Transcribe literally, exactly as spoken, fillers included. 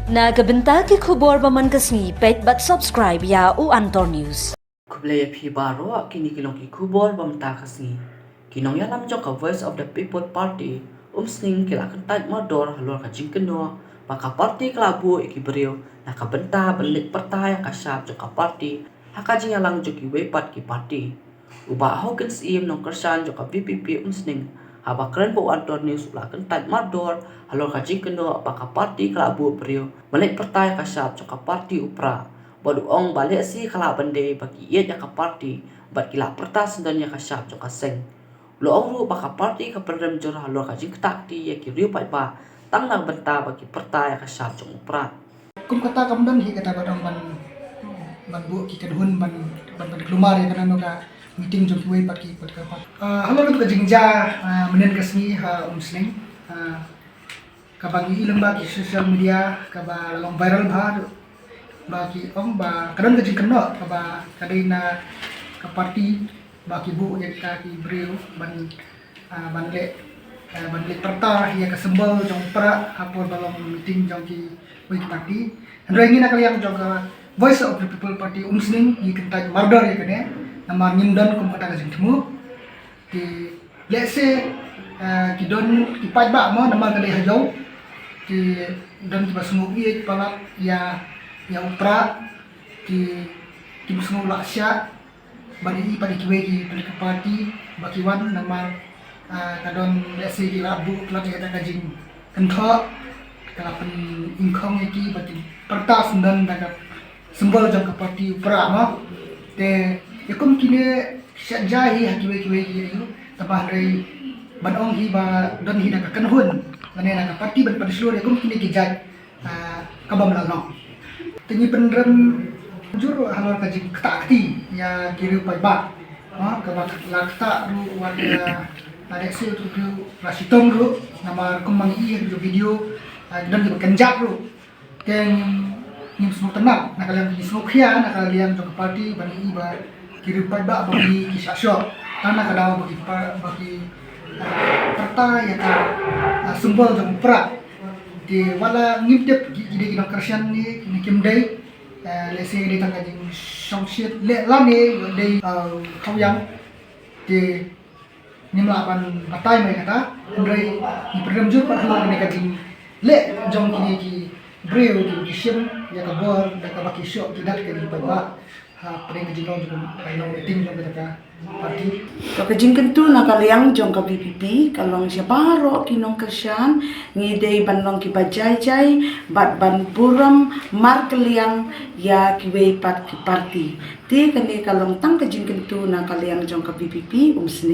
Na ka bynta ki khubor ba man ka sngi, peit bad subscribe ïa u Antor News. Khublei ïa phi baroh, kine ki long ki khubor ba mynta ka sngi. Ki nongïalam jong ka Voice of the People Party, Umsning, ki la kyntait mardor halor ka jingkynnoh ba ka party ka la buh ïa ki briew na ka bynta ban leit pyrta ïa ka shap jong ka party ha ka jingïalang jong kiwei pat ki party. U Bah Hawkins Syiem, nongkyrshan jong ka VPP Umsning, haba kren bad u Antor News, u la kyntait mardor halor ka jingkynnoh ba ka party ka la buh briew ban leit pyrta ïa ka shap jong ka party u Prah, bad u ong ba lehse ka lah ban dei ba ki ïeit ïa ka party bad ki la pyrta syndon ïa ka shap jong ka seng. U la ong ruh ba ka party ka pynrem jur halor ka jingktah kti ïa ki riew paidbah tang na ka bynta ba ki pyrta ïa ka shap jong u Prah. Kum kata kam don hi kata ba dang ban, ban buh ki kynhun ban, ban, ban kulmar ïa kane ka meeting jong kiwei pat ki, pat ka pat. Ah, halor ka jingjia, ah, mynhynnin ka sngi ha Umsning, ah, kaba ngi i lyngba ki social media, kaba la long viral bha ruh, ba ki ong ba ka don ka jingkynnoh kaba ka dei na ka party ba ki buh ïa kita ki briew ban, ah, ban leh, ah, ban leh pyrta ïa ka symbol jong u Prah ha por ba long meeting jong kiwei ki party. Hynrei ngi na ka liang jong ka Voice of the People Party Umsning ngi kyntait mardor ïa kane, namar ngim don kum kata ka jingthmu. Te lehse, ah, ki don ki paidbah mo, namar ka dei ha ïew, ki don kiba sngewbha ïeit palat ïa, ïa u Prah, ki, kim sngewlah shiah ban ïohi pat ïa kiwei ki political party ba ki wan, namar, ah, ka don lehse ki la buh palat ïa kata ka jingkynthoh, ka la pynïngkhong ïa ki ba kin pyrta syndon da ka symbol jong ka party u Prah mo. Te ïa kum kine shet jia hi ha kiwei kiwei ki ïa u, tangba hynrei ban ong hi ba don hi na ka kynhun lane na ka party ban pynshlur ïa kum kine ki jait, ah, ka bym lah noh. Te ngi pynrem jur halor ka jingktah kti ïa ki riew paidbah, ha, kaba la ktah ruh wat ïa, la dei shu tu riew la shitom ruh, namar kum ma ngi i ha ki video, ah, don kiba kynjat ruh. Te ngim, ngim sngewtynnat na ka liang, ngi sngewkhia na ka liang jong ka party ban ïohi ba ki riew paidbah ba ki, ki shah shoh tang na ka daw ba ki pa-, ba ki, ah, pyrta ïa ka, ah, symbol jong u Prah. Te wat la ngim tip ki, ki dei ki nongkyrshan ne, ne kim dei, ah, lehse dei tang ka jingshongshit leh lane dei, ah, khawïang. Te ngim lah ban batai mai kata, hynrei ngi pynrem jur pat halor kane ka jingleh jong kine ki briew ki, ki shim ïa ka bor da kaba ki shoh ki dat ïa ki paidbah hapdeng ka jinglong jong ka, ka long meeting jong kata ka party. To ka jingkyntu na ka liang jong ka VPP ka long sha baroh ki nongkyrshan, ngi dei ban long kiba jai jai bad ban burom markylliang ïa kiwei pat ki party. Te kane ka long tang ka jingkyntu na ka liang jong ka VPP Umsning.